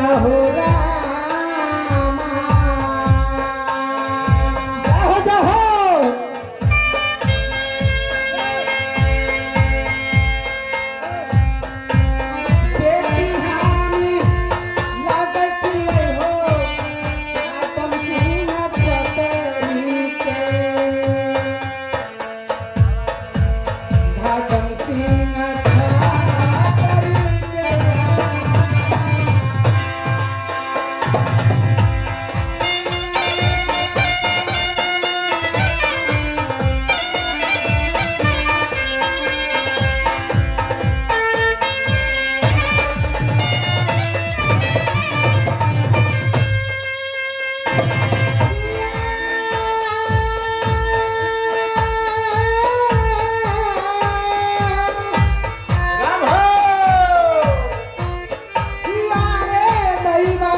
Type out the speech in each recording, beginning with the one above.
या हो रामा। जय हो जय हो। बेटी हामी लागै छियै हो घाटम सिंह छतरी के, घाटम सिंह छतरी के। राम हो। रे दैवा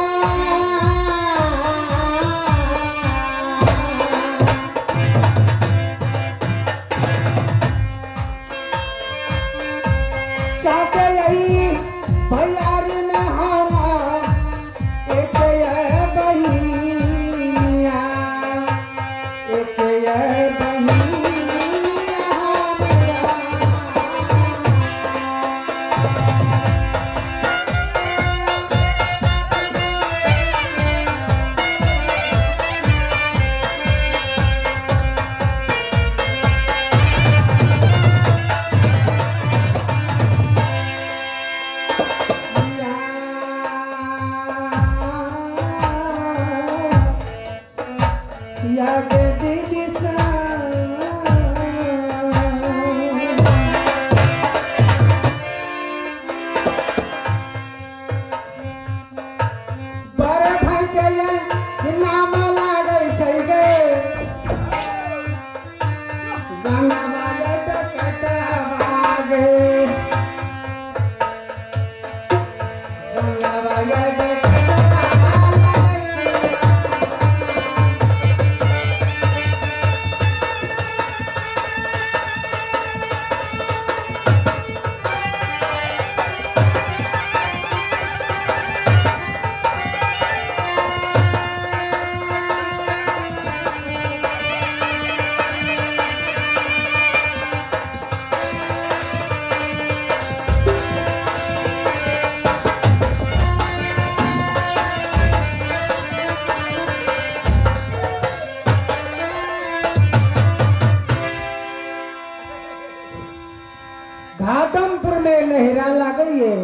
साथे आई भैयारी में हमा एक ये बहिनिया, एक ये बहिनिया हमरा। या गे दीदी सा बड़ भाई के ये नाम लागै छै गे, गंगा बागे टकटवा गे, गंगा बागे टकटवा गे। घाटमपुर में नहरा लागइए,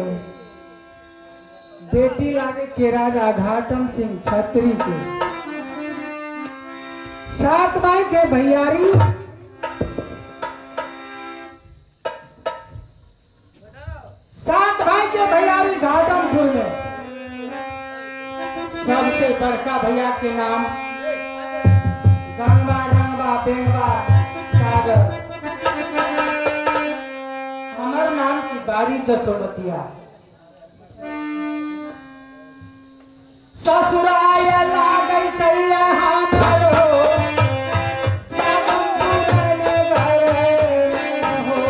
बेटी लागे के राजा घाटम सिंह छत्री के। सात भाई के भैयारी, सात भाई के भैयारी घाटमपुर में। सबसे बड़का भैया के नाम गंगा रंगवा बेंगवा सागर, हमर नाम की बारी जसोमतिया। ससुराय लागै छैया हमरो जादमपुर नगर में हो,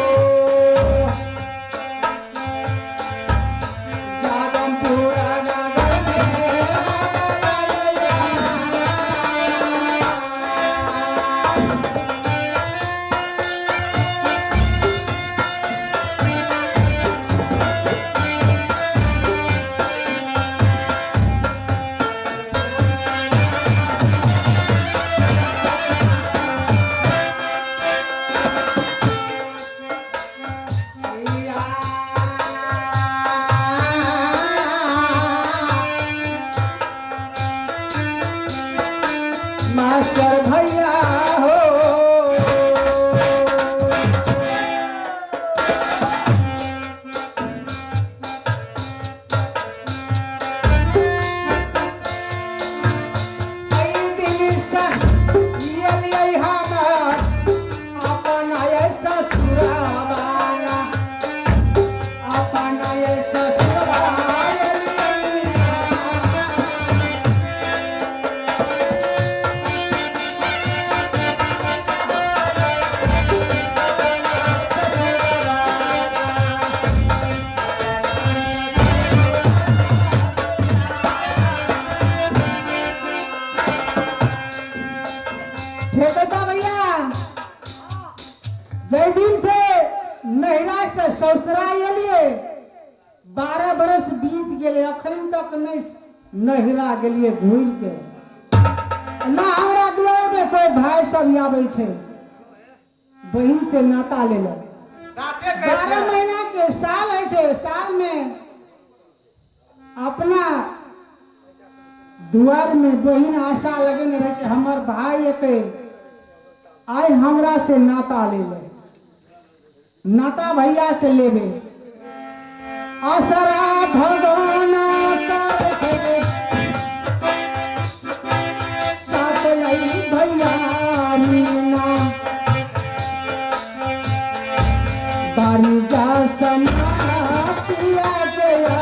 जादमपुर नगर में हमरा। बीत गेलै, अखन तक नहि नहिरा गेलियै घुरि के। ना हमरा दुआर में कोई भाई सब आबै छै बहिन से नाता लेलक। साचे कहै 12 छियै। महीना के साल है छै, साल में अपना दुआर में बहिन आशा लगेने रहै छै हमर भाई एतै आइ हमरा से नाता ले ले, नाता भैया से लेबे। आसरा भगवान कर छै साथ लई भैया मीना बारी जा समापिया गया।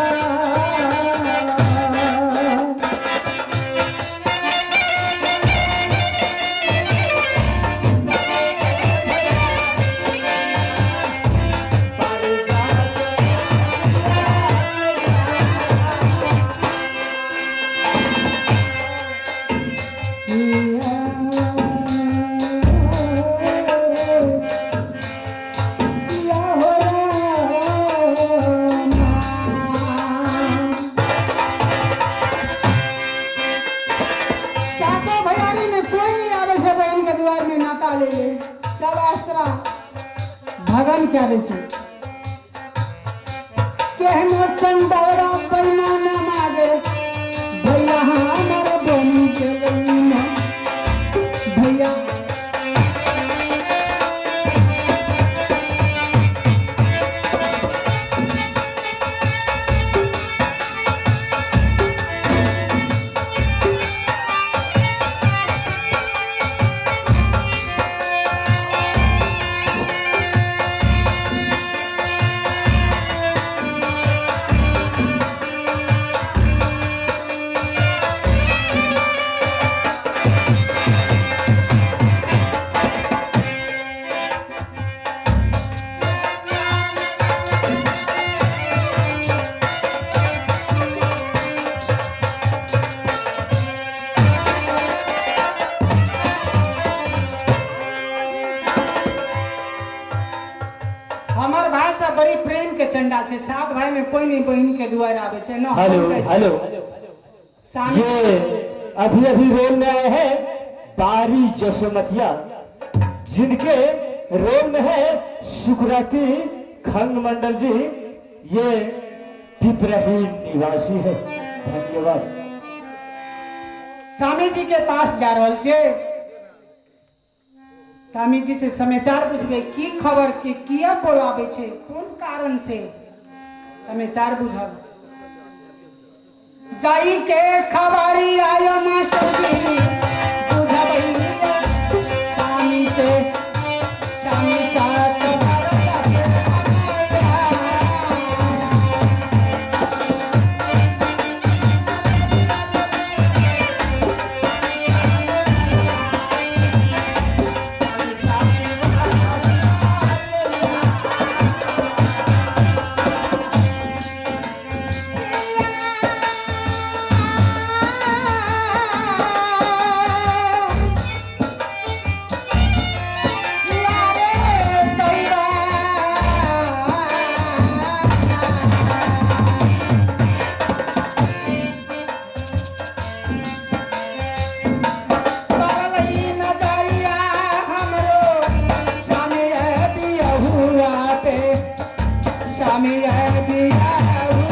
सातो भैयारी में कोई नहीं आवे छै बहन के दुआर में नाता ले ले, सब आसरा भगन के आवे छै। केहनो चंडलवा बेईमान मागे भैया हमर बनी गेलै ना भैया। हमर भाई सब बड़ी प्रेम के चंडा छै, सात भाई में कोई नहीं बहन के दुआर आवे छै ना। हेलो हेलो, सामने ये अभी अभी रोल में आए हैं बारी जसोमतिया, जिनके रोल में है सुकराती खंग मंडल जी, ये पिपरही निवासी है। धन्यवाद। स्वामी जी के पास जा रहल छियै, स्वामी जी से समाचार पूछबै की खबर छै, किया बोलाबै छै, कोन कारण से समाचार बुझब। जाई के खबरी आयो मास्टर जी बुझबै स्वामी से, स्वामी साथ भरोसा के स्वामी बियाहू।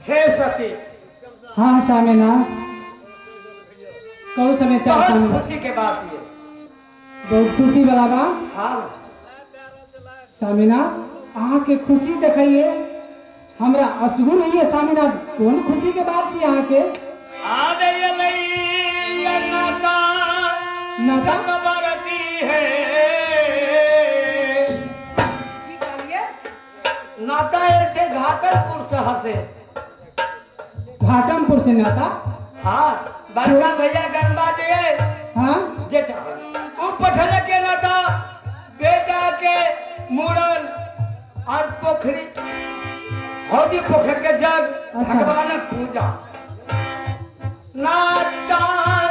हे सती। हाँ स्वामीनाथ, कहू समाचार। बहुत स्वामी खुशी के बात ये। बहुत खुशी वाला बात। हाँ स्वामीनाथ, अहाँके खुशी देखिए हमरा असगुन होइए। स्वामीनाथ, कोन खुशी के बात छी अहाँके? आदे नाता नाता बरती है। नाता आयल छै घाटलपुर शहर से। घाटमपुर से नाता? हाँ, बड़का भैया गंगा जी है। हाँ। जेठा उ पठल के नाता, बेटा के मूड़न और पोखरी हौदी पोखर के जग। अच्छा। भगवान पूजा नाता।